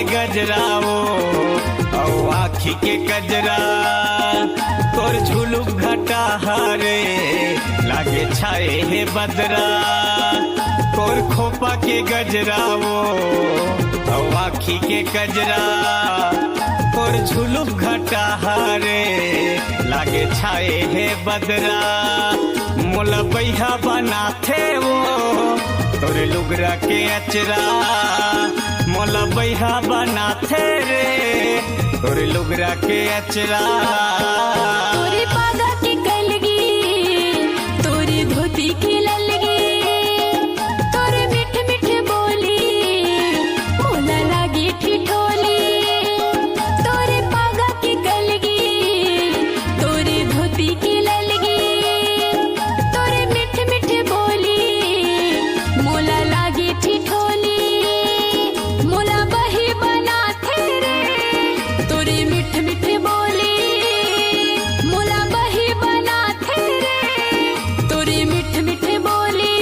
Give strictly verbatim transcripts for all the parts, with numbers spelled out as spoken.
गजरा वो, अउ आँखी के कजरा, तोर झुलुक घटा हरे, लागे छाए हे बदरा। तोर खोपा के गजरा वो, अउ आँखी के कजरा, तोर झुलुक घटा हरे, लागे छाए हे बदरा। मोला बइहा बनाथे वो, तोरे लुगरा के अचरा, मोला बइहा बनाथे रे, तोरे लुगरा के अचरा। तोरे पागा के कलगी, तोरे धोती के ललगी, तोरे मीठ मीठ बोली, मोला लागे ठिठोली। तोरे पागा के कलगी, तोरे धोती के ललगी, तोरे मीठ मीठ बोली, मोला लागे ठिठोली। मोला बही बनाथे रे, तोरे मीठ मीठ बोली, मोला बही बनाथे रे, तोरे मीठ मीठ बोली।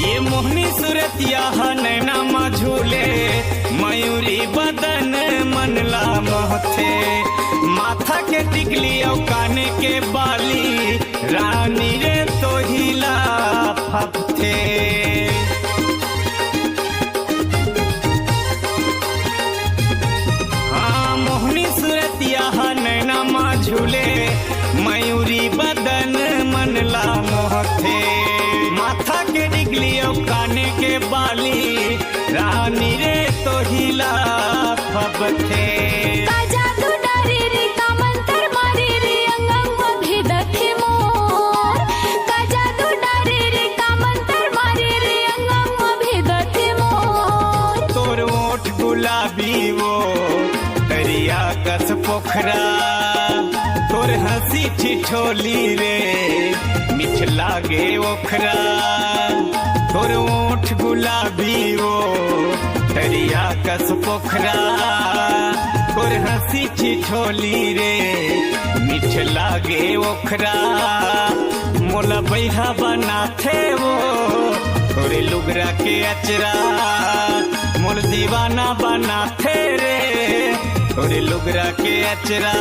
ये मोहनी सूरतिया ह नैना म झूले, मयूरी बदन मन ला मोहथे। माथा के टिकली अउ काने के बाली, रानी रे तोहिला फपथे। हाँ, मोहनी सूरतिया ह नैना म झूले, मयूरी बदन मन ला मोहथे। माथा के टिकली अउ काने के बाली, रानी रे तोहिला फबथे। का जादू डारे रे, का मंतर मारे रे, अंग अंग म भेदथे मोर। का जादू डारे रे, का मंतर मारे रे, अंग अंग म भेदथे मोर। तोर ओठ गुलाबी वो दरिया कस पोखरा, तोर हंसी ठिठोली रे, मीठ लागे ओखरा। तोर ओठ गुलाबी वो दरिया कस पोखरा, तोर हंसी ठिठोली रे, मीठ लागे ओखरा। मोला बइहा बनाथे वो, तोरे लुगरा के अचरा, मोर दीवाना बनाथे रे, तोरे लुगरा के अचरा।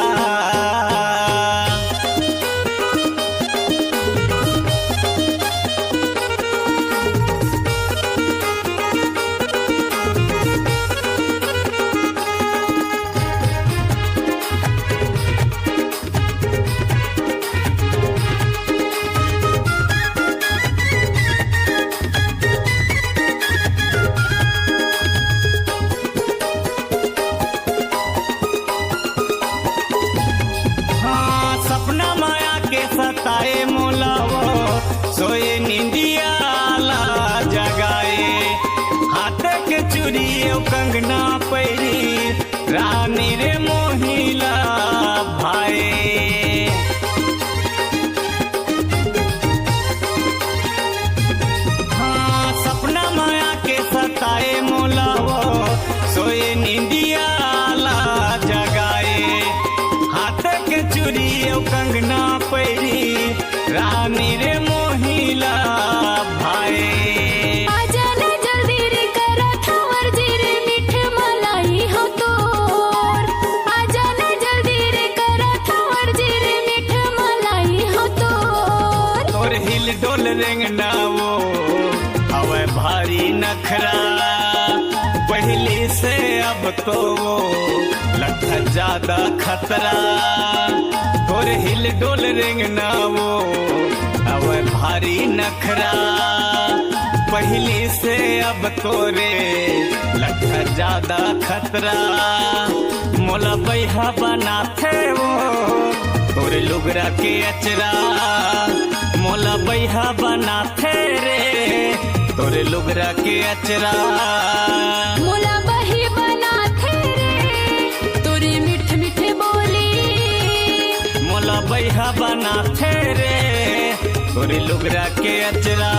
हाँ, सपना माया के सताए मोला वो, सोए निंदिया ला जगाए। हाथ के चूड़ी अउ कंगना पैरी, रानी रे मोहिला भाए। हाँ, सपना माया के सताए मोला वो, सोए निंदिया ला जगाए। हाथ के चूड़ी अउ कंगना पैरी, रानी रे मोहिला भाए। आजा ना जल्दी रे, करत हंव अरजी रे, मीठ मलाई हो तोर। आजा ना जल्दी रे, करत हंव अरजी रे, मीठ मलाई हो तोर। तोर हिल डोल रेंगना वो, हवय भारी नखरा। पहिली से अब तो वो लगथे ज्यादा खतरा। तोर हिल डोल रेंगना वो, हवय भारी नखरा। पहिली से अब तोरे लगथे ज्यादा खतरा। मोला बइहा बनाथे वो, तोरे लुगरा के अचरा। मोला बइहा बनाथे रे, तोरे लुगरा के अचरा। मोला बही तोरे लुगरा के अचरा